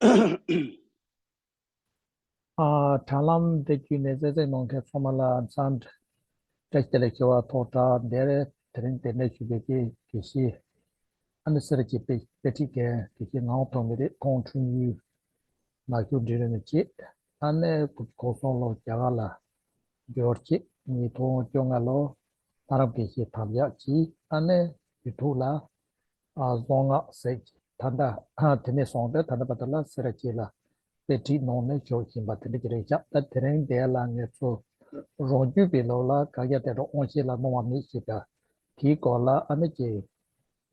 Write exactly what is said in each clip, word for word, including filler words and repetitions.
ཨ། དྲ་ལམ་འདི་བརྒྱུད་ནས་གསན་གཟིགས་གནང་མཁན་ཚང་མ་ལ་འཚམས་འདྲི་བཀྲ་ཤིས་བདེ་ལེགས་ཞུ་བ་ཐོག་དྲ་འདིར་དེ་རིང་གདན་འདྲེན་ཞུ་མཁན་གྱི་དགེ་བཤེས་ཨ་ནི་སེ་ར་བྱེས་དཔེ་དཔེ་ཁྲིད་མཁན་དགེ་བཤེས་ངག་དབང་ཐོགས་མེད་རེད། ཁོང་འཁྲུངས་ཡུལ་ནག་ཆུ་འབྲི་རུ་ནས་བྱས། ཨ་ནི་སྐུ་ཕྲེང་ལོ་བརྒྱ་ག་ལ་འབྱོར་བྱས། ཉིས་སྟོང་བཅོ་ལྔ་ལོ་ལྷ་རམས་དགེ་བཤེས་དམ་བཅའ་བྱས། ཨ་ནི་དེ་དུས་ལ་ཨ་བཟང་ངག་ཟེར་གྱི་ད་ལྟ་ཨ་དེ་ནས་བཟུང་སྟེ་ད་ལྟ་བར་དུ་ལ་སེ་ར་བྱེས་ལ་དཔེ་ཁྲིད་གནང་ནས་བཞུགས་བཞིན་པ་དེ་འདྲ་ཅིག་རེད་ཤག་ད་དེ་རིང་འདིར་ལ་ངེད་ཚོ་རང་རྒྱུད་པའི་ལུགས་ལ་དགག་བྱ་དོན་གྲུབ་དབང་ཤེས་ལ་སྣང་བ་མེད་ཞེས་པ་དེའི་སྐོར་ལ་ཨ་ནི་ཅིག་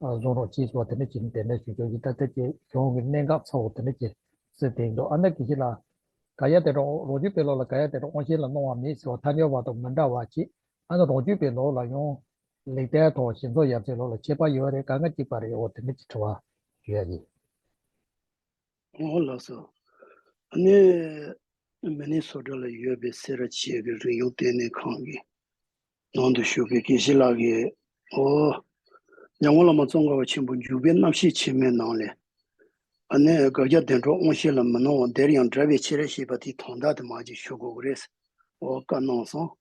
ཨ་བཟུང་རོགས་གྱིས་ཟེར་བ་དེ་འདྲ་ཅིག་གདན་འདྲེན་ཞུ་རྒྱུ་ཡིན། ད་ལྟ་ཅིག་གཞུང་གི་གནད་འགག་ཚ་བོ་དེ་འདྲ་ཅིག་གསལ་བསྟན་འདུག་ཨ་ནི་དགེ་བཤེས་ལགས། དགག་བྱ་དོན་གྲུབ་རང་རྒྱུད་པའི་ལུགས་ལ་དགག་བྱ་དོན་གྲུབ་དབང་ཤེས་ལ་སྣང་བ་མེད་ཟེར་བ་ཐལ་འགྱུར་བ་དང་མི་འདྲ་བ་ཅིག་ཨ་ནི་རང་རྒྱུད་པའི་ལུགས་ལ་ཡང་ལེགས་ལྡན་དང་བྱིན་རླབས་ཡབ་སྲས་ལུགས་ལ་ཁྱད་པར་ཡོད་རེད། གང་ག་གཅིག་པ་རེད། འོ་དེ་འདྲ་ཅིག་དྲི་བ་ཞུ་ཡ་ཡིན། འོ་ལགས་སོ། ཨ་ནི་མི་ནི་སོ་ཊ་ལ་ཡོད་པའི་སེ་ར་བྱེས་ཀྱི་རིག་གཞུང་ལྟེ་གནས་ཁང་གི་ནང་དུ་བཞུགས་པའི་དགེ་བཤེས་ལགས་ཀྱིས་འོ་འཇམ་མགོན་བླ་མ་ཙོང་ཁ་པ་ཆེན་པོ་འཇུག་པའི་རྣམ་བཤད་ཆེན་མོའི་ནང་ལས་ཨ་ནི་དགག་བྱ་དོན་གྲུབ་དབང་ཤེས་ལ་མི་སྣང་བ་འདིར་ཡང་འདྲ་བའི་ཕྱིར་ཞེས་པ་དེའི་དོན་དག་དེ་མར་ཅིག་ཞུ་དགོས་ཀྱི་རེད། འོ་བཀའ་གནང་སོང་།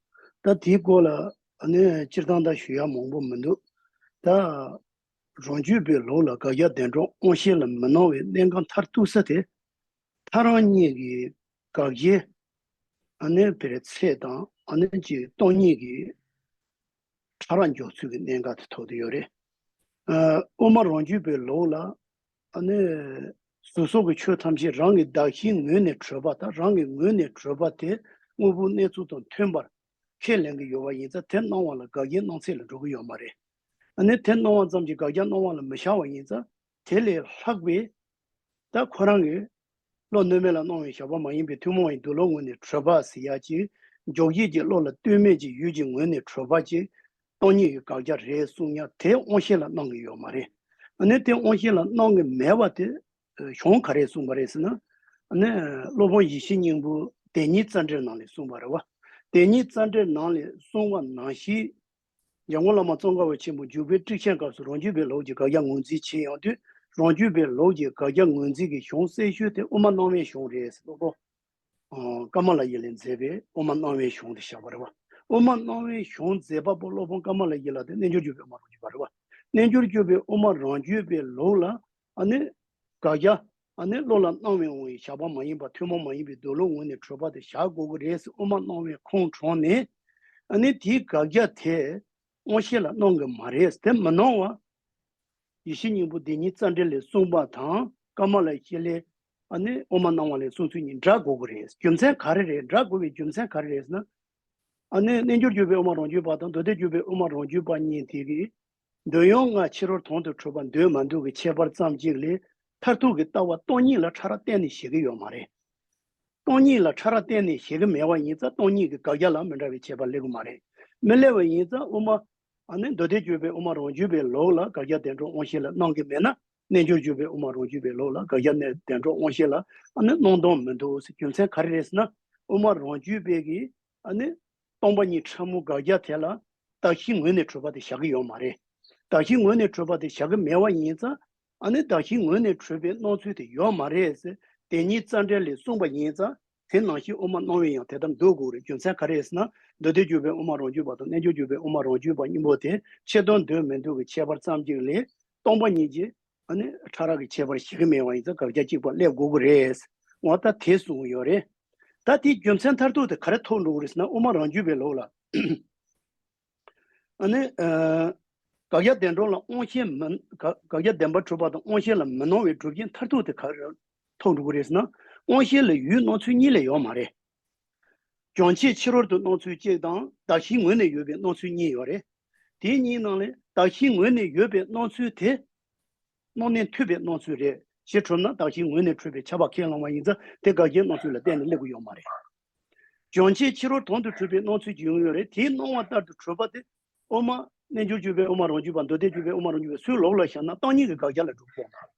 ད་དེའི་སྐོར་ལ་ཨ་ནི་སྤྱིར་བཏང་ད་ཞུ་ཡ་མང་པོ་མི་འདུག་ད་རང་རྒྱུད་པའི་ལུགས་ལ་དགག་བྱ་དོན་གྲུབ་དབང་ཤེས་ལ་མི་སྣང་བའི་གནད་འགག་མཐར་གཏུགས་ས་དེ་ཐལ་རང་གཉིས་ཀྱི་དགག་བྱའི་ཨ་ནི་དཔེར་ཚད་དང་ཨ་ནི་ཅིག་སྟོང་ཉིད་ཀྱི་ཕྲ་རགས་འཇོག་ཚུལ་གྱི་གནད་འགག་དེ་ཐོག་ཏུ་ཡོད་རེད། ཨ་དབུ་མ་རང་རྒྱུད་པའི་ལུགས་ལ་ཨ་ནི་གཟུགས་སོགས་ཀྱི་ཆོས་ཐམས་ཅད་རང་གི་གདགས་གཞིའི་ངོས་ནས་གྲུབ་པ་དང་རང་གི་ངོས་ནས་གྲུབ་པ་དེ་དངོས་པོའི་གནས་ཚུལ་དང་མཐུན་པར་ཁས་ལེན་གྱི་ཡོད་པ་ཡིན་ཙང་དེ་སྣང་བ་ལ་དགག་བྱའི་སྣང་ཚད་ལ་འགྲོ་གི་ཡོད་མ་རེད། ཨ་ནི་དེ་སྣང་བ་ཙམ་གྱིས་དགག་བྱ་སྣང་བ་ལ་མི་ཤར་བ་ཡིན་ཙང་དེ་ལས་ལྷག་པའི་ད་ཁོ་རང་གི་བློ་གནོད་མེད་ལ་སྣང་བའི་ཞགས་པ་མ་ཡིན་པའི་ཐུན་མོང་བའི་འདུ་ལོག་ངོས་ནས་གྲུབ་པ་ཟེར་ཡ་ཅིག་འཇོག་བྱེད་ཀྱི་བློ་ལ་ལྟོས་མེད་ཀྱི་ཡུལ་གྱི་ངོས་ནས་གྲུབ་པ་ཅིག་སྟོང་ཉིད་ཀྱི་དགག་བྱ་རེད་གསུང་ཡ་དེ་དབང་ཤེས་ལ་སྣང་གི་ཡོད་མ་རེད། ཨ་ནི་དེ་དབང་ཤེས་ལ་སྣང་གི་མེད་པ་དེ་གཞུང་ག་རེ་གསུངས་པ་རེད་ཟེར་ན། ཨ་ནི་སློབ་དཔོན་ཡེ་ཤེས་སྙིང་པོ་བདེན་གཉིས་རྩ་འགྲེལ་ནང་ལ་གསུངས་པ་རེད་བ། བདེན་གཉིས་རྩ་འགྲེལ་ནང་ལ་གསུངས་པ་ནང་བཞིན། འཇམ་མགོན་བླ་མ་ཙོང་ཁ་པ་ཆེན་པོ་འཇུག་པའི་ཊཱིཀ་ཆེན་སྐབས་སུ་རང་རྒྱུད་པའི་ལུགས་ཀྱི་དགག་བྱ་ངོས་འཛིན་བྱེད་ཡོང་དུས་རང་རྒྱུད་པའི་ལུགས་ཀྱི་དགག་བྱ་ངོས་འཛིན་གྱི་གཞུང་གསལ་ཤོས་དེ་དབུ་མ་སྣང་བའི་གཞུང་རེད་ཟེར། སློབ་དཔོན་ཀ་མ་ལ་ཡ་ལས་མཛད་པའི་དབུ་མ་སྣང་བའི་གཞུང་དེ་བཞག་པ་རེད་བ། དབུ་མ་སྣང་བའི་གཞུང་མཛད་པ་པོ་སློབ་དཔོན་ཀ་མ་ལ་ཡ་ལ་དེ་རྣལ་འབྱོར་སྤྱོད་པའི་དབུ་མ་རང་རྒྱུད་པ་རེད་བ། རྣལ་འབྱོར་སྤྱོད་པའི་དབུ་མ་རང་རྒྱུད་པའི་ལུགས་ལ་ཨ་ནི་དགག་བྱ་ཨ་ནི་བློ་ལ་སྣང་བའི་དབང་བའི་ཞགས་པ་མ་ཡིན་པ་ཐུན་མོང་མ་ཡིན་པའི་འདུ་ལོག་ངོས་ནས་གྲུབ་པ་དེ་བཞག་དགོས་ཀྱི་རེད་ཟེར་དབུ་མ་སྣང་བའི་ཁོང་དྲངས་ནས་ཨ་ནི་དེའི་དགག་བྱ་དེ་དབང་ཤེས་ལ་སྣང་གི་མ་རེད། དེ་མི་སྣང་བ་ཡེ་ཤེས་སྙིང་པོ་བདེན་གཉིས་རྩ་འགྲེལ་ལས་གསུངས་པ་དང་ཀ་མ་ལ་ཤཱི་ལའི་ཨ་ནི་དབུ་མ་སྣང་བ་ལས་གསུངས་ཚུལ་གཉིས་འདྲ་དགོས་ཀྱི་རེད། རྒྱུ་མཚན་ག་རེ་རེད། འདྲ་དགོས་པའི་རྒྱུ་མཚན་ག་རེ་རེད་ཟེར་ན། ཨ་ནི་རྣལ་འབྱོར་སྤྱོད་པའི་དབུ་མ་རང་རྒྱུད་པ་དང་མདོ་སྡེ་སྤྱོད་པའི་དབུ་མ་རང་རྒྱུད་པ་གཉིས་དེ་གིས་འདོད་ཡོན་ལྔ་ཕྱི་རོལ་དོན་དུ་གྲུབ་པ་འདོད་མ་འདོད་ཀྱི་ཁྱད་པར་ཙམ་གཅིག་ལས་མཐར་ཐུག་གི་ལྟ་བ་སྟོང་ཉིད་ལ་ཕྲ་རགས་གཏན་ནས་བཞེད་ཀྱི་ཡོད་མ་རེད། སྟོང་ཉིད་ལ་ཕྲ་རགས་གཏན་ནས་བཞེད་ཀྱི་མེད་པ་ཡིན་ཙང་སྟོང་ཉིད་ཀྱི་དགག་བྱ་ལ་མི་འདྲ་བའི་ཁྱད་པར་སླེབས་ཀྱི་མ་རེད། མི་སླེབས་པ་ཡིན་ཙང་དབུ་མ་ཨ་ནི་མདོ་སྡེ་སྤྱོད་པའི་དབུ་མ་རང་རྒྱུད་པའི་ལུགས་ལ་དགག་བྱ་དོན་གྲུབ་དབང་ཤེས་ལ་སྣང་གི་མེད་ན། རྣལ་འབྱོར་སྤྱོད་པའི་དབུ་མ་རང་རྒྱུད་པའི་ལུགས་ལ་དགག་བྱ་དོན་གྲུབ་དབང་ཤེས་ལ་ཨ་ནི་སྣང་དོན་མི་འདུག་ཟེར། རྒྱུ་མཚན་ག་རེ་རེད་ཟེར་ན། དབུ་མ་རང་རྒྱུད་པའི་གིས་ཨ་ནི་སྟོང་པ་ཉིད་ཕྲ་མོའི་དགག་བྱ་དེ་ལ་གདགས་གཞིའི་ངོས་ནས་གྲུབ་པ་དེ་བཞག་གི་ཡོད་མ་རེད། གདགས་གཞིའི་ངོས་ནས་གྲུབ་པ་དེ་བཞག་གི་མེད་པ་ཡིན་ཙང་། ཨ་ནི་གདགས་གཞིའི་ངོས་ནས་གྲུབ་པའི་སྣང་ཚུལ་དེ་ཡོད་མ་རེད་ཟེར་བདེན་གཉིས་རྩ་འགྲེལ་ལས་གསུངས་པ་ཡིན་ཙང་། དེ་ནང་བཞིན་དབུ་མ་སྣང་བས་ཡང་དེ་ལྟར་འདོད་དགོས་རེད། རྒྱུ་མཚན་ག་རེ་ཟེར་ན། མདོ་སྡེ་སྤྱོད་པའི་དབུ་མ་རང་རྒྱུད་པ་དང་རྣལ་འབྱོར་སྤྱོད་པའི་དབུ་མ་རང་རྒྱུད་པ་གཉིས་པོ་དེ་ཕྱི་དོན་འདོད་མི་འདོད་ཀྱི་ཁྱད་པར་ཙམ་གཅིག་ལས་སྟོང་པ་ཉིད་ཀྱི་ཨ་ནི་ཕྲ་རགས་ཀྱི་ཁྱད་པར་ཞིག་གི་མེད་པ་ཡིན་ཙང་དགག་བྱ་གཅིག་པ་སླེབས་དགོས་ཀྱི་རེད། འོ་ད་དེ་གསུངས་ཡོད་རེད། ད་དེའི་རྒྱུ་མཚན་མཐར་ཐུག་དེ་ག་རེ་ཐོགས་འགྲོ་གི་རེད་ཟེར་ན། དབུ་མ་རང་རྒྱུད་པའི་ལུགས་ལ་ཨ་ནི་ཨ་དགག་བྱ་དོན་གྲུབ་ལ་དབང་ཤེས་མི་དགག་དགག་བྱ་བདེན་པར་གྲུབ་པ་དང་དབང་ཤེས་ལ་མི་སྣང་བའི་གྲུབ་རྐྱེན་མཐར་ཐུག་དེ་ག་རེ་ཐོགས་འགྲོ་གི་རེད་ཟེར་ན། དབང་ཤེས་ལ་ཡུལ་སྣང་ཚུལ་གཉིས་ལས་ཡོད་མ་རེད། བྱང་ཆེས་ཕྱི་རོལ་དུ་སྣང་ཚུལ་གཅིག་དང་གདགས་གཞིའི་ངོས་ནས་ཡོད་པའི་སྣང་ཚུལ་གཉིས་ཡོད་རེད། དེ་གཉིས་ནང་ལས་གདགས་གཞིའི་ངོས་ནས་ཡོད་པའི་སྣང་ཚུལ་དེ་སྣང་གནས་མཐུན་པའི་སྣང་ཚུལ་རེད། ཞེས་གྲུབ་ན་གདགས་གཞིའི་ངོས་ནས་གྲུབ་པའི་ཁྱབ་པ་ཁས་བླངས་པ་ཡིན་ཙང་དེ་དགག་བྱའི་སྣང་ཚུལ་ལ་གཏན་ནས་སླེབས་ཀྱི་ཡོད་མ་རེད། བྱང་ཆེས་ཕྱི་རོལ་དོན་དུ་གྲུབ་པའི་སྣང་ཚུལ་གྱི་ཡོང་ཡོད་རེད། དེའི་སྣང་བ་ལྟར་དུ་གྲུབ་པ་དེ་དབུ་མ་རྣལ་འབྱོར་སྤྱོད་པའི་དབུ་མ་རང་རྒྱུད་པ། མདོ་སྡེ་སྤྱོད་པའི་དབུ་མ་རང་རྒྱུད་པའི་ཚུལ་ལུགས་ལ་བཞག་ན་སྟོང་ཉིད་ཀྱི་དགག་བྱ་ལ་གྲུབ་ཀྱི་ཡོད་མ་རེད།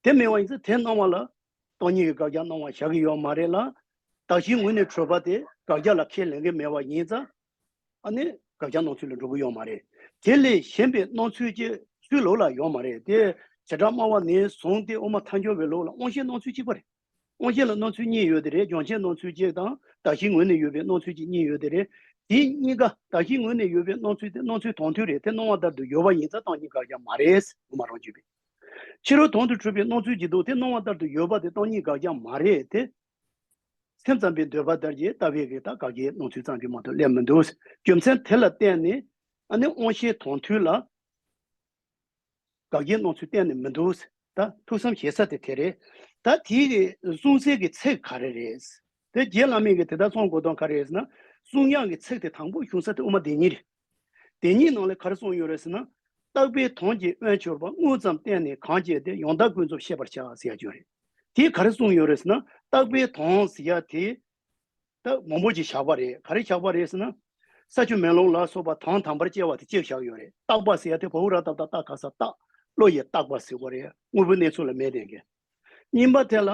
དེ་མེད་པ་ཡིན་ཙང་དེ་སྣང་བ་ལ་སྟོང་ཉིད་ཀྱི་དགག་བྱ་སྣང་བ་བཞག་གི་ཡོད་མ་རེད་ལ། གདགས་གཞིའི་ངོས་ནས་གྲུབ་པ་དེ་དགག་བྱ་ལ་ཁས་ལེན་གྱི་མེད་པ་ཡིན་ཙང་། ཨ་ནི་དགག་བྱ་སྣང་ཚུལ་ལ་འགྲོ་གི་ཡོད་མ་རེད། དེ་ལས་གཞན་པའི་སྣང་ཚུལ་གྱི་ཚུལ་ལུགས་ལ་ཡོད་མ་རེད་དེ། བྱེ་བྲག་སྨྲ་བ་ནས་བཟུང་སྟེ་དབུ་མ་ཐལ་འགྱུར་བའི་ལུགས་ལ་དབང་ཤེས་སྣང་ཚུལ་གཅིག་པ་རེད། དབང་ཤེས་ལ་སྣང་ཚུལ་གཉིས་ཡོད་དེ་རེད། སྦྱོང་བྱེད་སྣང་ཚུལ་གཅིག་དང་གདགས་གཞིའི་ངོས་ནས་ཡོད་པའི་སྣང་ཚུལ་གྱི་གཉིས་ཡོད་དེ་རེད། དེ་གཉིས་ཀ་གདགས་གཞིའི་ངོས་ནས་ཡོད་པའི་སྣང་ཚུལ་དེ་སྣང་ཚུལ་དོན་མཐུན་རེད། དེ་སྣང་བ་ལྟར་དུ་ཡོད་པ་ཡིན་ཙང་སྟོང་ཉིད་དགག་བྱ་མ་རེད། དབུ་མ་རང་རྒྱུད་པས། ཕྱི་རོལ་དོན་དུ་གྲུབ་པའི་སྣང་ཚུལ་གྱི་དོན་དེ་སྣང་བ་ལྟར་དུ་ཡོད་པ་དེ་སྟོང་ཉིད་དགག་བྱ་མ་རེད་དེ། སེམས་ཙམ་པའི་འདོད་པ་ལྟར་གྱི་ལྟ་བའི་གི་ད་དགག་བྱའི་སྣང་ཚུལ་ཙམ་གྱིས་མ་གཏོགས་སླེབས་མི་འདུག། རྒྱུ་མཚན་དེ་ལ་བརྟེན་ནས་ཨ་ནི་དབང་ཤེས་དོན་མཐུན་ལ་དགག་བྱའི་སྣང་ཚུལ་གཏན་ནས་མི་འདུག། ད་ཐུགས་བསམ་བཞེས་ས་དེ་དེ་རེད། ད་དེའི་གི་གསུང་སའི་གི་ཚིག་ག་རེ་རེད། དེ་རྗེ་བླ་མས་གི་དེ་ལྟར་གསུང་དགོས་དོན་ག་རེ་རེད་ཟེར་ན། གསུང་ཡག་གི་ཚིག་དེ་དང་པོ་ཞུགས་ས་དེ་དབུ་མ་སྡེ་གཉིས་རེད། སྡེ་གཉིས་ནང་ལས་ག་རེ་གསུངས་ཡོད་རེད་ཟེར་ན། རྟག་པའི་དོན་གྱི་དབང་འཆོར་བ། དངོས་ཙམ་བསྟན་ནས་གང་སྐྱེས་ཏེ། ཡང་དག་ཀུན་རྫོབ་ཤེས་པར་བྱ་ཟེར་ཡག་ཅིག་ཡོད་རེད། དེ་ག་རེ་གསུངས་ཡོད་རེད་ཟེར་ན། རྟག་པའི་དོན་ཟེར་ཡག་དེ་ད་མང་པོ་ཅིག་བཞག་པ་རེད། ག་རེ་བཞག་པ་རེད་ཟེར་ན། ས་ཆུ་མེ་རླུང་ལ་སོགས་པ་དོན་དམ་པར་སྐྱེ་བ་དེ་གཅིག་བཞག་ཡོད་རེད། རྟག་པ་ཟེར་ཡག་དེ་བ་འོག་ར་བཏགས་པ་རྟ་ག་ས་རྟག། བློ་ཡི་རྟག་པ་ཟེར་དགོས་རེད། དངོས་པོའི་གནས་ཚུལ་ལ་མེད་དེ་གི། གཉིས་པ་དེ་ལ།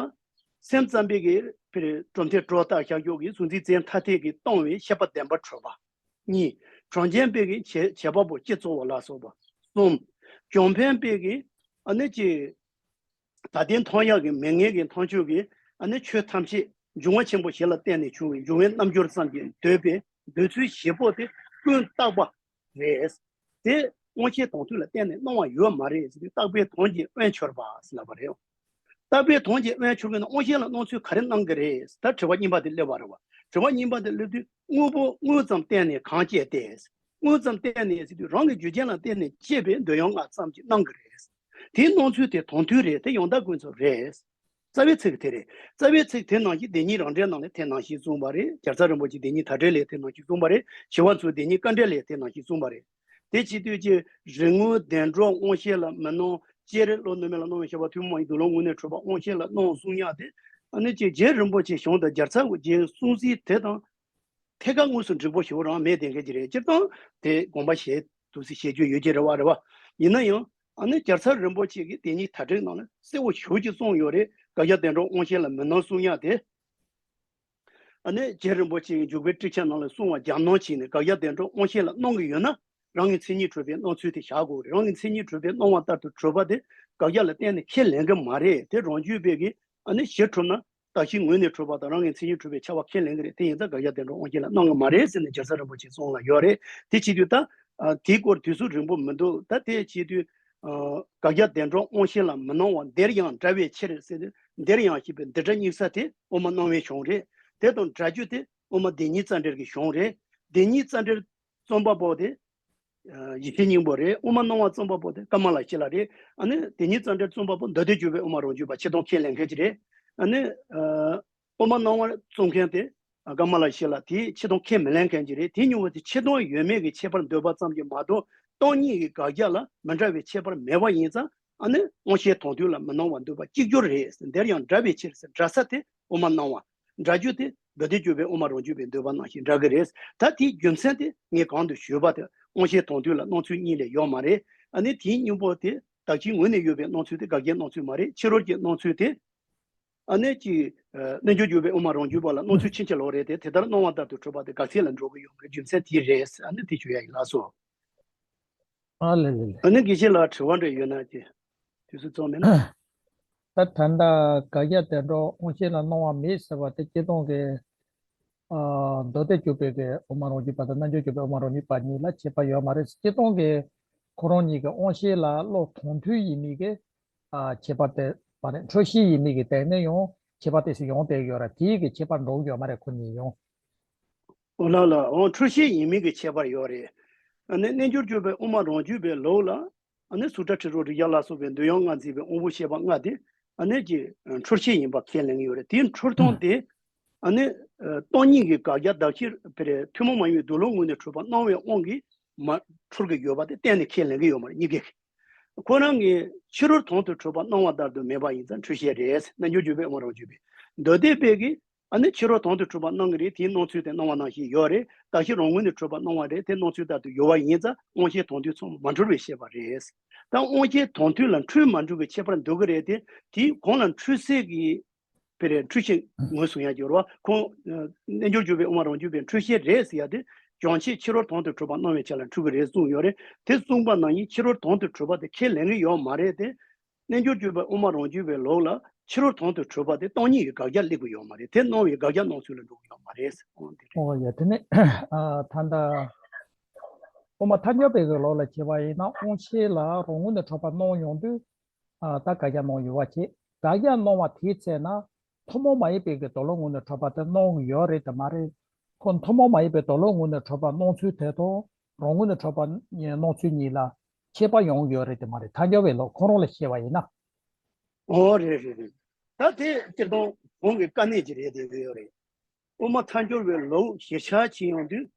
སེམས་ཙམ་པའི་གི་ཕར་གྲུབ་མཐའི་གྲོགས་རྟགས་ཤར་ཕྱོགས་ཀྱི་གཟུང་འཛིན་རྫས་ཐ་དད་ཀྱིས་སྟོང་བའི་ཤེས་པ་བདེན་པར་གྲུབ་པ། གཉིས། གྲངས་ཅན་པའི་གི་བྱེད་བྱེད་པ་པོ་སྤྱི་གཙོ་བོ་ལ་སོགས་པ། གསུམ། སྦྱོང་ཕན་པའི་གི་ཨ་ནི་ཅི། ད་ལྟའི་མཐོང་ཡག་གི་མི་ངན་གྱི་མཐོང་ཆོས་ཀྱི་ཨ་ནི་ཆོས་ཐམས་ཅད་འབྱུང་བ་ཆེན་པོ་བཞི་ལ་བརྟེན་ནས་བྱུང་བའི་འབྱུང་བའི་རྣམ་འགྱུར་ཙམ་གྱིས་འདོད་པའི་འདོད་ཚུལ་བཞི་པོ་དེ་ཀུན་རྟག་པ་རེད། དེ་དབང་ཤེས་དོན་མཐུན་ལ་བརྟེན་ནས་སྣང་བ་ཡོད་མ་རེད་ཟེར་དུས་རྟག་པའི་དོན་གྱི་དབང་འཆོར་བ་ཟེར་ལབ་པ་རེད། རྟག་པའི་དོན་གྱི་དབང་འཆོར་གྱི་ནི་དབང་ཤེས་ལ་སྣང་ཚུལ་ག་རེ་སྣང་གི་རེད། ད་དྲི་བ་གཉིས་པ་དེ་སླེབས་པ་རེད་བ། དྲི་བ་གཉིས་པ་དེ་སླེབས་དུས་དངོས་པོ་དངོས་ཙམ་བསྟན་ནས་གང་སྐྱེས་ཏེ། དངོས་ཙམ་བསྟན་ནས་ཟེར་དུས་རང་གི་རྒྱུ་རྐྱེན་ལ་བརྟེན་ནས་སྐྱེས་པའི་འདོད་ཡོན་ལྔ་ཙམ་གྱིས་སྣང་གི་རེད། དེའི་སྣང་ཚུལ་དེ་དོན་མཐུན་རེད། དེ་ཡང་དག་ཀུན་རྫོབ་རེད། རྩ་བའི་ཚིག་དེ་རེད། རྩ་བའི་ཚིག་དེ་ནང་བཞིན་སྡེ་གཉིས་རང་འགྲེལ་ནང་ལས་དེ་ནང་བཞིན་གསུངས་པ་རེད། རྒྱལ་ཚབ་རིན་པོ་ཆེ་སྡེ་གཉིས་མཐའ་འགྲེལ་ལས་དེ་ནང་བཞིན་གསུངས་པ་རེད། ཞི་བ་འཚོའི་སྡེ་གཉིས་དཀའ་འགྲེལ་ལས་དེ་ནང་བཞིན་གསུངས་པ་རེད། དེ་བྱེད་དུས་ཀྱི་རིག་དངོས་བདེན་གྲུབ་དབང་ཤེས་ལ་མི་སྣང་། སྤྱིར་བློ་རྣོན་མིན་ལ་སྣང་བའི་ཤེས་པ་ཐུན་མོང་མ་ཡིན་འདུ་ལོག་ངོས་ནས་གྲུབ་པ་དབང་ཤེས་ལ་སྣང་གསུང་ཡག་དེ་ཨ་ནི་ཅིག་རྗེ་རིན་པོ་ཆེ་གཞུང་དང་རྒྱལ་ཚབ་རྗེའི་གསུང་ཚིག་དེ་དང་ཐད་ཀར་དངོས་སུ་འགྲིག་པོ་ཞེ་པོ་རང་མེད་དེ་འགལ་གྱི་རེད། སྤྱིར་བཏང་དེ་དགོངས་པ་བཞེས་འདུག་སེ་བཤད་རྒྱུ་ཡོད་ཀྱི་རེད་བ། རེད་བ། ཡིན་ན་ཡང་ཨ་ནི་རྒྱལ་ཚབ་རིན་པོ་ཆེ་གིས་དེ་ཉིད་དར་ཁྲིད་ནང་ལ་གསལ་བོ་ཞེ་པོ་ཅིག་གསུངས་ཡོད་རེད། དགག་བྱ་བདེན་གྲུབ་དབང་ཤེས་ལ་མི་སྣང་གསུང་ཡག་དེ། ཨ་ནི་རྗེ་རིན་པོ་ཆེ་གིས་འཇུག་པའི་ཊཱིཀ་ཆ་ནང་ལ་གསུངས་པ་རྒྱབ་སྣོན་བྱས་ནས་དགག་བྱ་བདེན་གྲུབ་དབང་ཤེས་ལ་སྣང་གི་ཡོད་ན། རང་གི་མཚན་ཉིད་གྲུབ་པའི་སྣང་ཚུལ་དེ་བཞག་དགོས་རེད། རང་གི་མཚན་ཉིད་གྲུབ་པའི་སྣང་བ་ལྟར་དུ་གྲུབ་པ་དེ་དགག་བྱ་ལ་བརྟེན་ནས་ཁས་ལེན་གྱི་མ་རེད། དེ་རང་རྒྱུད་པའི་གི་ཨ་ནི་གཞི་གྲུབ་ན། གདགས་གཞིའི་ངོས་ནས་གྲུབ་པ་དང་རང་གི་མཚན་ཉིད་གྲུབ་པའི་ཁྱབ་པ་ཁས་ལེན་གྱི་རེད། དེ་ཡིན་ཙང་དགག་བྱ་བདེན་གྲུབ་དབང་ཤེས་ལ་སྣང་གི་མ་རེད་ཟེར་ནས་རྒྱལ་ཚབ་རིན་པོ་ཆེས་གསུངས་ལ་ཡོད་རེད། དེ་བྱེད་དུས་ད། ཨ། དེའི་སྐོར་དུས་ཚོད་རིང་པོ་མི་འདུག། ད་དེ་བྱེད་དུས། ཨ། དགག་བྱ་བདེན་གྲུབ་དབང་ཤེས་ལ་མི་སྣང་བ་འདིར་ཡང་འདྲ་བའི་ཕྱིར་ཟེར་ཏེ། འདིར་ཡང་ཞེས་པའི་འདི་སྒྲ་དམིགས་ས་དེ་དབུ་མ་སྣང་བའི་གཞུང་རེད། དེ་དང་སྒྲ་རྒྱུད་དེ་དབུ་མ་སྡེ་གཉིས་རྩ་འགྲེལ་གྱི་གཞུང་རེད། སྡེ་གཉིས་རྩ་འགྲེལ་རྩོམ་པ་པོ་དེ། ཨ། ཡེ་ཤེས་སྙིང་པོ་རེད། དབུ་མ་སྣང་བ་རྩོམ་པ་པོ་དེ་ཀ་མ་ལ་ཤཱི་ལ་རེད། ཨ་ནི་དེ་ཉིད་རྩ་འགྲེལ་རྩོམ་པ་པོ་མདོ་སྡེ་བརྒྱུད་པའི་དབུ་མ་རང་རྒྱུད་པ་ཆེ་མཐོང་ཁས་ལེན་མཁན་ཅིག་རེད། ཨ་ནི། ཨ། དབུ་མ་སྣང་བ་རྩོམ་མཁན་དེ་ཀ་མ་ལ་ཤཱི་ལ་དེ་ཆེ་མཐོང་ཁས་མི་ལེན་མཁན་ཅིག་རེད། དེ་གཉིས་བར་དུ་ཆེ་མཐོང་ཡོད་མེད་ཀྱི་ཁྱད་པར་འདོད་པ་ཙམ་གྱིས་མ་གཏོགས་སྟོང་ཉིད་ཀྱི་དགག་བྱ་ལ་མི་འདྲ་བའི་ཁྱད་པར་མེད་པ་ཡིན་ཙང་། ཨ་ནི་དབང་ཤེས་དོན་མཐུན་ལ་མི་སྣང་བ་འདོད་པ་གཅིག་གྱུར་རེད། འདིར་ཡང་འདྲ་བའི་ཕྱིར་ཟེར་འདྲ་ས་དེ་དབུ་མ་སྣང་བ། སྒྲ་རྒྱུད་དེ་མདོ་སྡེ་བརྒྱུད་པའི་དབུ་མ་རང་རྒྱུད་པའི་འདོད་པ་ནང་བཞིན་འདྲ་གི་རེད། ད་དེའི་རྒྱུ་མཚན་དེ་ངས་གོང་དུ་ཞུས་པ་དེ་དབང་ཤེས་དོན་མཐུན་ལ་སྣང་ཚུལ་གཉིས་ལས་ཡོད་མ་རེད། ཨ་ནི་དེའི་སྙིང་པོ་དེ་གདགས་གཞིའི་ངོས་ནས་ཡོད་པའི་སྣང་ཚུལ་དེ་དགག་བྱའི་སྣང་ཚུལ་མ་རེད། ཕྱི་རོལ་གྱི་སྣང་ཚུལ་དེ། ཨ་ནི་ཅི། ཨ། རྣལ་འབྱོར་བརྒྱུད་པའི་དབུ་མ་རང་རྒྱུད་པ་ལ་སྣང་ཚུལ་ཕྱིན་ཅི་ལོག་རེད་དེ། དེ་ལྟར་སྣང་བ་ལྟར་དུ་གྲུབ་པ་དེ་དགག་ཚིག་ལ་འགྲོ་གི་ཡོད་མ་རེད། རྒྱུ་མཚན་དེ་རེད། ཨ་ནི་དེ་ཞུ་ཡ་ཡིན། ལགས་སོ། ཨ་ལེ་ལེ་ལེ། ཨ་ནི་དགེ་བཤེས་ལགས་དྲི་བ་འདྲ་ཡོད་ན་ཅི། དུས་ཚོད་རྩོམ་མེད་ན། ད་ད་ལྟ་དགག་བྱ་བདེན་གྲུབ་དབང་ཤེས་ལ་སྣང་བ་མེད་ཟེར་བ་དེ་སྤྱིར་བཏང་གི། ཨ། མདོ་སྡེ་བརྒྱུད་པའི་གི་དབུ་མ་རང་རྒྱུད་པ་དང་རྣལ་འབྱོར་བརྒྱུད་པའི་དབུ་མ་རང་རྒྱུད་པ་གཉིས་ལ་ཁྱད་པར་ཡོད་མ་རེད། སྤྱིར་བཏང་གི་ཁོ་རང་གཉིས་ཀྱི་དབང་ཤེས་ལ་བློ་དོན་མཐུན་ཡིན་མིན་གྱི། ཨ། ཁྱད་པར་དེ་མ་རེད། འཁྲུལ་ཤེས་ཡིན་མིན་གྱི་སྟེང་ནས་ཡང་ཁྱད་པར་དེ་ཚོ་ཡོང་བསྡད་ཡོད་ར། དེའི་གི་ཁྱད་པར་འགྲོ་གི་ཡོད་མ་རེད། ཁོ་གཉིས་ཡང་། འོ་ལགས་ལགས། འོ། འཁྲུལ་ཤེས་ཡིན་མིན་གྱི་ཁྱད་པར་ཡོད་རེད། ཨ་ནི་རྣལ་འབྱོར་བརྒྱུད་པའི་དབུ་མ་རང་རྒྱུད་པའི་ལུགས་ལ། ཨ་ནི་སུ་ཏྲ་ཏྲི་རོ་རི་ཡ་ལ་སོགས་པའི་འདོད་ཡོན་ལྔ་འཛིན་པའི་དབང་པོ་ཤེས་པ་ལྔ་དེ། ཨ་ནི་ཀྱི་འཁྲུལ་ཤེས་ཡིན་པ་ཁས་ལེན་གྱི་ཡོད་རེད། དེའི་འཁྲུལ་སྟངས་དེ། ཨ་ནི་སྟོང་ཉིད་ཀྱི་དགག་བྱ་གདགས་གཞིར་ཕེ་རེ་ཐུན་མོང་མ་ཡིན་པའི་འདུ་ལོག་ངོས་ནས་གྲུབ་པ་སྣང་བའི་དབང་གིས་མ་འཁྲུལ་གྱི་ཡོད་པ་དེ་གཏན་ནས་ཁས་ལེན་གྱི་ཡོད་མ་རེད། གཉིས་ཀས། ཁོ་རང་གིས་ཕྱི་རོལ་དོན་དུ་གྲུབ་པ་སྣང་བ་ལྟར་དུ་མེད་པ་ཡིན་ཙང་འཁྲུལ་ཤེས་རེད། རྣལ་འབྱོར་བརྒྱུད་པའི་དབུ་མ་རང་རྒྱུད་པས། མདོ་སྡེ་པས་ཀྱིས། ཨ་ནི་ཕྱི་རོལ་དོན་དུ་གྲུབ་པ་སྣང་གི་རེད། དེའི་སྣང་ཚུལ་དེ་སྣང་བ་ནང་བཞིན་ཡོད་རེད། གདགས་གཞི་རང་ངོས་ནས་གྲུབ་པ་སྣང་བ་རེད། དེ་སྣང་ཚུལ་ལྟར་དུ་ཡོད་པ་ཡིན་ཙང་དབང་ཤེས་དོན་མཐུན་ཚང་མ་མ་འཁྲུལ་བའི་ཤེས་པ་རེད། ད་དབང་ཤེས་དོན་མཐུན་ལ་འཁྲུལ་མ་འཁྲུལ་གྱི་ཁྱད་པར་འདུག་གི་རེད་དེ། དེའི་གོང་ལ་འཁྲུལ་སའི་གི་ཕེ་རེ་འཁྲུལ་ཤེས་ངོས་བཟུང་ཡ་སྦྱོར་བ་ཁོང་། རྣལ་འབྱོར་བརྒྱུད་པའི་དབུ་མ་རང་རྒྱུད་པས་འཁྲུལ་ཤེས་རེད་ཟེར་ཡ་དེ། སྦྱོང་བྱེད་ཕྱི་རོལ་དོན་དུ་གྲུབ་པ་སྣང་བའི་ཆ་ལ་འཁྲུལ་གྱི་རེད་གསུངས་ཡོད་རེད། དེ་གསུངས་པ་ནང་བཞིན་ཕྱི་རོལ་དོན་དུ་གྲུབ་པ་དེ་ཁས་ལེན་གྱི་ཡོད་མ་རེད་དེ། རྣལ་འབྱོར་བརྒྱུད་པའི་དབུ་མ་རང་རྒྱུད་པའི་ལུགས་ལ་ ཕྱི་རོལ་དོན་དུ་འཕྲོད་པ་དེ་སྟོང་ཉིད་ཀྱི་དགག་བྱ་སླེབས་ཀྱི་ཡོད་མ་རེད། དེ་སྣང་བའི་དགག་བྱ་སྣང་ཚུལ་ལ་འགྲོ་གི་ཡོད་མ་རེད། འོ་དེ་རེད། ཨོ་ཡ། དེ་ནས་ཨ་ད་ལྟ་དབུ་མ་ཐལ་འགྱུར་བའི་གི་ལུགས་ལ་བྱས་པ་ཡིན་ན་དབང་ཤེས་ལ་རང་ངོས་ནས་འཕྲོད་པ་སྣང་ཡོང་དུས། ཨ་ད་དགག་བྱ་སྣང་ཡོད་པ་བྱེད། དགག་བྱ་སྣང་བ་དེའི་ཚེ་ན་ཐུན་མོང་མ་ཡིན་པའི་གི་དོན་ལུགས་ངོས་ནས་འཕྲོད་པ་དེ་སྣང་གི་ཡོད་རེད་དེ་མ་རེད། ཁོ་ཐུན་མོང་མ་ཡིན་པའི་དོན་ལུགས་ངོས་ནས་འཕྲོད་པ་སྣང་ཚུལ་དེ་དང་རང་ངོས་ནས་འཕྲོད་པ་སྣང་ཚུལ་གཉིས་ལ་ཁྱད་པར་ཡོང་གི་ཡོད་རེད་དེ་མ་རེད། ཐལ་འགྱུར་བའི་ལུགས་ཁོ་རང་ལ་བཤད་པ་ཡིན་ན། ཨོ་རེད་རེད་རེད། ད་དེ་སྤྱིར་བཏང་གོང་གི་དཀའ་གནད་ཅིག་རེད་དེ་ཡོད་རེད། དབུ་མ་ཐལ་འགྱུར་བའི་ལུགས་གཞིར་བཞག་བྱེད་ཡོང་དུས།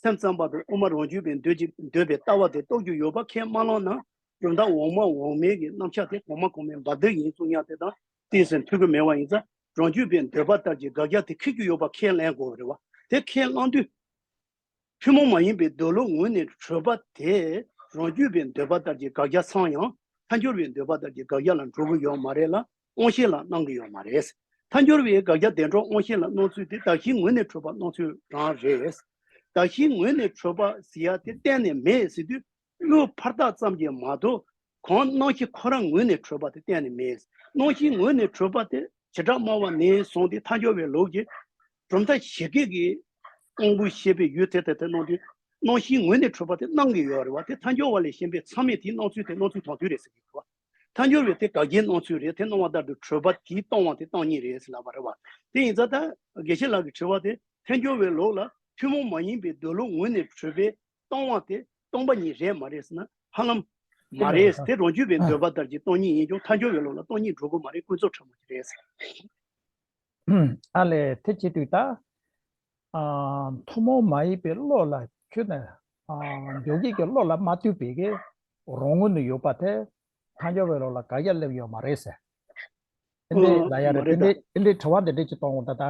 སེམས་ཙམ་པ་དང་དབུ་མ་རང་རྒྱུད་པས་འདོད་ཀྱི་འདོད་པའི་ལྟ་བ་དེ་རྟོགས་རྒྱུ་ཡོད་པ་ཁས་མ་བླངས་ན། གྲུབ་མཐའ་འོག་མ་འོག་མའི་གི་རྣམ་གཞག་དེ་གོང་མ་གོང་མའི་འབབ་སྟེགས་ཡིན་གསུང་ཡག་དེ་དང་ཏོག་ཙམ་མཐུན་གྱི་མེད་པ་ཡིན་ཙང་། རང་རྒྱུད་པས་འདོད་པ་ལྟར་གྱི་དགག་བྱ་དེ་འཁྱེར་རྒྱུ་ཡོད་པ་ཁས་ལེན་དགོས་པ་རེད་བ། དེ་ཁས་བླངས་དུས། ཐུན་མོང་མ་ཡིན་པའི་འདོད་ལུགས་ངོས་ནས་འཕྲོད་པ་དེ་རང་རྒྱུད་པའི་འདོད་པ་ལྟར་གྱི་དགག་བྱ་ཚང་ཡང་ཐལ་འགྱུར་བའི་འདོད་པ་ལྟར་གྱི་དགག་བྱ་ལ་འགྲོ་གི་ཡོད་མ་རེད་ལ། དབང་ཤེས་ལ་སྣང་གི་ཡོད་མ་རེད། ཐལ་འགྱུར་བའི་དགག་བྱ་བདེན་གྲུབ་དབང་ཤེས་ལ་སྣང་ཚུལ་དེ་གདགས་གཞིའི་ངོས་ནས་འཕྲོད་པ་སྣང་ཚུལ་རང་རེད། གདགས་གཞིའི་ངོས་ནས་འཕྲོད་པ་ཟེར་ཡ་དེ་གཏན་ནས་མེད་ཟེར་དུས། བློའི་ཕར་བཏགས་ཙམ་གྱིས་མ་གཏོགས། གང་རྣམ་ཤེས་ཁོ་རང་ངོས་ནས་འཕྲོད་པ་དེ་གཏན་ནས་མེད། རྣམ་ཤེས་ངོས་ནས་འཕྲོད་པ་དེ་བྱེ་བྲག་སྨྲ་བ་ནས་བཟུང་སྟེ་ཐལ་འགྱུར་བའི་ལུགས་ཀྱི་གྲུབ་མཐའ་བཞི་ཀའི་གི་དབང་པོ་ཤེས་པའི་ཡུལ་དེ་དེ་དེ་སྣང་དུས། རྣམ་ཤེས་ངོས་ནས་འཕྲོད་པ་དེ་སྣང་གི་ཡོད་རེད་བ། དེ་ཐལ་འགྱུར་བ་ལས་གཞན་པའི་ཚང་མས་དེའི་སྣང་ཚུལ་དེ་སྣང་ཚུལ་དོན་མཐུན་རེད་ཟེར་གྱི་འདུག་བ། ཐལ་འགྱུར་བས་དེ་དགག་གཞིའི་སྣང་ཚུལ་རེད། དེ་སྣང་བ་ལྟར་དུ་འཕྲོད་པ་དེའི་སྟོང་བ་དེ་སྟོང་ཉིད་རེད་ཟེར་ལབ་པ་རེད་བ། དེ་ཡིན་ཙང་ད་དགེ་བཤེས་ལགས་ཀྱི་དྲི་བ་དེ་ཐལ་འགྱུར་བའི་ལུགས་ལ་ཐུན་མོང་མ་ཡིན་པའི་འདོད་ལུགས་ངོས་ནས་འཕྲོད་པའི་སྟོང་བ་དེ་སྟོང་པ་ཉིད་རེད་མ་རེད་ཟེར་ན་ཧ་ལམ་མ་རེད། དེ་རང་རྒྱུད་པའི་འདོད་པ་ལྟར་གྱི་སྟོང་ཉིད་ཡིན་ཀྱང་ཐལ་འགྱུར་བའི་ལུགས་ལ་སྟོང་ཉིད་འགྲོ་གི་མ་རེད། ཀུན་རྫོབ་ཕྲ་མོ་ཅིག་རེད་ཟེར། ཨ་ལས་དེ་བྱེད་དུས་ད། ཨ་ཐུན་མོང་མ་ཡིན་པའི་བློ་ལ་ཁྱོད་ནས་ཨ་འཇོག་བྱེད་ཀྱི་བློ་ལ་མ་ལྟོས་པའི་གི་རང་ངོས་ནས་ཡོད་པ་དེ་ཐལ་འགྱུར་བའི་ལུགས་ལ་དགག་བྱ་སླེབས་ཡོད་མ་རེད་ཟེར། དེ་འདྲའི་ལབ་ཡ་རེད། དེ་འདྲའི་དེ་འདྲའི་དྲི་བ་འདི་འདྲའི་ཅིག་གཏོང་འོང་ད་ད།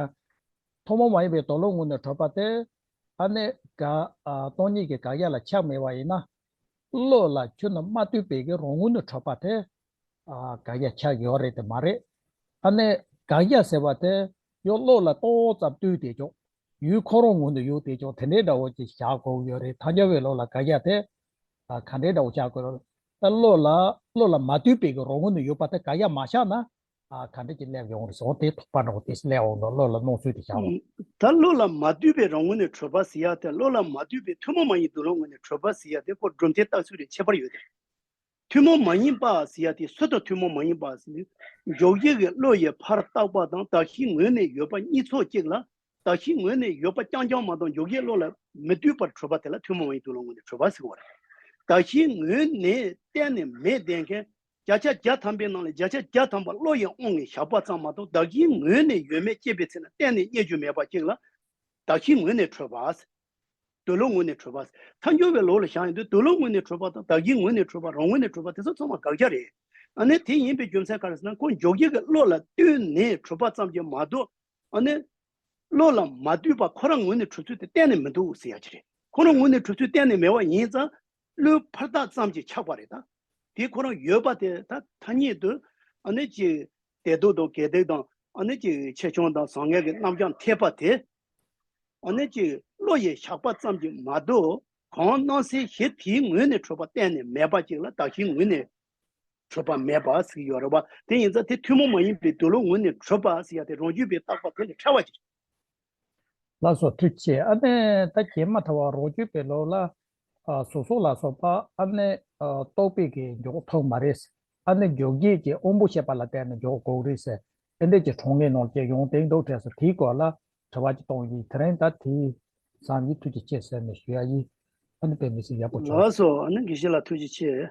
ཐུན་མོང་མ་ཡིན་པའི་དོན་ལུགས་ངོས་ནས་འཕྲོད་པ་དེ། ཨ་ནི་དགག་ཨ་སྟོང་ཉིད་ཀྱི་དགག་བྱ་ལ་ཆགས་མེད་པ་ཡིན་ན། བློ་ལ་ཁྱོད་ནས་མ་ལྟོས་པའི་གི་རང་ངོས་ནས་འཕྲོད་པ་དེ། ཨ་དགག་བྱ་ཆགས་ཡོད་རེད་དེ་མ་རེད། ཨ་ནི་དགག་བྱ་ཟེར་བ་དེ་ཡང་བློ་ལ་ཏོག་ཙམ་ལྟོས་བསྡད་ཆོག་ཡུལ་ཁོ་རང་ངོས་ནས་ཡོད་བསྡད་ཆོག་དེ་འདྲའི་འདྲ་བོ་ཅིག་བཞག་དགོས་ཡོད་རེད། ཐལ་འགྱུར་བའི་ལུགས་ལ་དགག་བྱ་དེ་ཨ་ག་འདྲའི་འདྲ་བོ་བཞག་དགོས་རེད། ད་བློ་ལ་བློ་ལ་མ་ལྟོས་པའི་གི་རང་ངོས་ནས་ཡོད་པ་དེ་དགག་བྱ་མ་བཞག་ན་ཨ་ག་འདྲ་ཅིག་སླེབས་ཡོང་རེད་ཟེར་བ་དེ་དོགས་པ་འདྲ་བོ་དེ་སླེབས་འོང་དུས་བློ་ལ་སྣང་ཚུལ་དེ་བཞག་པ། ད་བློ་ལ་མ་ལྟོས་པའི་རང་ངོས་ནས་འཕྲོད་པ་ཟེར་ཡ་དེ་བློ་ལ་མ་ལྟོས་པའི་ཐུན་མོང་མ་ཡིན་འདོད་ལུགས་ངོས་ནས་འཕྲོད་པ་ཟེར་ཡ་དེ་ཁོ་གྲུབ་མཐའི་རྟགས་ཚུལ་རེད། ཁྱད་པར་ཡོད་དེ། ཐུན་མོང་མ་ཡིན་པ་ཟེར་ཡ་དེ་སུ་དང་ཐུན་མོང་མ་ཡིན་པ་ཟེར་ན། འཇོག་བྱེད་ཀྱི་བློ་ཡི་ཕར་བཏགས་པ་དང་གདགས་གཞིའི་ངོས་ནས་ཡོད་པ་གཉིས་ཚོགས་གཅིག་ལ། གདགས་གཞིའི་ངོས་ནས་ཡོད་པ་རྐྱང་རྐྱང་མ་གཏོགས་འཇོག་བྱེད་བློ་ལ་མི་ལྟོས་པར་གྲུབ་པ་དེ་ལ་ཐུན་མོང་མ་ཡིན་འདོད་ལུགས་ངོས་ནས་གྲུབ་པ་ཟེར་བ་རེད། གདགས་གཞིའི་ངོས་ནས་གཏན་ནས་མེད་བསྡད་མཁན། བརྒྱ་ཆ་བརྒྱ་ཐམ་པའི་ནང་ལ་བརྒྱ་ཆ་བརྒྱ་ཐམ་པ་བློ་ཡི་དབང་གིས་བཞག་པ་ཙམ་མ་གཏོགས་གདགས་གཞིའི་ངོས་ནས་ཡོད་མེད་དཔྱད་པའི་ཚེ་ན་གཏན་ནས་རྙེད་རྒྱུ་མེད་པ་གཅིག་ལ། གདགས་གཞིའི་ངོས་ནས་གྲུབ་པ། འདོད་ལུགས་ངོས་ནས་གྲུབ་པ། ཐལ་འགྱུར་བའི་ལུགས་ལ་བཞག་ཡོང་དུས་འདོད་ལུགས་ངོས་ནས་གྲུབ་པ་དང་གདགས་གཞིའི་ངོས་ནས་གྲུབ་པ་རང་ངོས་ནས་གྲུབ་པ་དེ་ཚོ་ཚང་མ་དགག་བྱ་རེད། ཨ་ནི་དེ་ཡིན་པའི་རྒྱུ་མཚན་ག་རེ་ཟེར་ན་ཁོ་འཇོག་བྱེད་ཀྱི་བློ་ལ་ལྟོས་ནས་གྲུབ་པ་ཙམ་གྱིས་མ་གཏོགས། ཨ་ནི། བློ་ལ་མ་ལྟོས་པ་ཁོ་རང་ངོས་ནས་གྲུབ་ཚུལ་དེ་གཏན་ནས་མི་འདུག་ཟེར་ཡ་ཅིག་རེད། ཁོ་རང་ངོས་ནས་གྲུབ་ཚུལ་གཏན་ནས་མེད་པ་ཡིན་ཙང་། བློའི་ཕར་བཏགས་ཙམ་གྱིས་ཆགས་པ་རེད་ད། དེ་ཁོ་རང་ཡོད་པ་དེ་ད་ཐ་སྙད་དུ། ཨ་ནི་ཅིག་དེ་དུ་དང་དགེ་སྡིག་དང་ཨ་ནི་ཅིག་ཆེ་ཆུང་དང་བཟང་ངན་གྱི་རྣམ་གཞག་འཐད་པ་དེ། ཨ་ནི་ཅིག་བློ་ཡིས་བཞག་པ་ཙམ་གྱིས་མ་གཏོགས་གང་སྣང་སའི་གཞི་དེའི་ངོས་ནས་གྲུབ་པ་གཏན་ནས་མེད་པ་ཅིག་ལ་གདགས་གཞིའི་ངོས་ནས་གྲུབ་པ་མེད་པ་ཟེར་གྱི་ཡོད་རེད་བ། དེ་ཡིན་ཙང་དེ་ཐུན་མོང་མ་ཡིན་པའི་འདོད་ལུགས་ངོས་ནས་གྲུབ་པ་ཟེར་ཡ་དེ་རང་རྒྱུད་པས་བཏགས་པ་དེ་ལས་ཕྲ་བ་ཅིག་རེད། ལགས་སོ། ཐུགས་རྗེ་ཆེ། ཨ་ནི་ད་རྗེས་མ་ཐལ་བ་རང་རྒྱུད་པའི་ལུགས་ལ། ཨ་གཟུགས་སོགས་ལ་སོགས་པ་ཨ་ནི་ཨ་རྟོག་པས་ཀྱིས་འཇོག་ཐུབ་མ་རེད། ཨ་ནི་འཇོག་བྱེད་ཀྱི་དབང་པོ་ཤེས་པ་ལ་བརྟེན་ནས་འཇོག་དགོས་རེད་ཟེར། ཨེ་འདྲས་ཀྱི་གྲངས་ངེས་ནང་བཅས་ཡོང་དེ་འདུག་དྲན་སོང་། དེའི་སྐོར་ལ་དྲི་བ་ཅིག་གཏོང་ཡིན། དེ་རིང་ད་དེའི་བསམ་ཡིན། ཐུགས་རྗེ་ཆེ་ཟེར་ནས་ཞུ་ཡ་ཡིན། ཨ་ནི་དཔེ་མི་སྲིད་ཡག་པོ་བྱུང་། ལགས་སོ། ཨ་ནི་དགེ་བཤེས་ལགས་ཐུགས་རྗེ་ཆེ།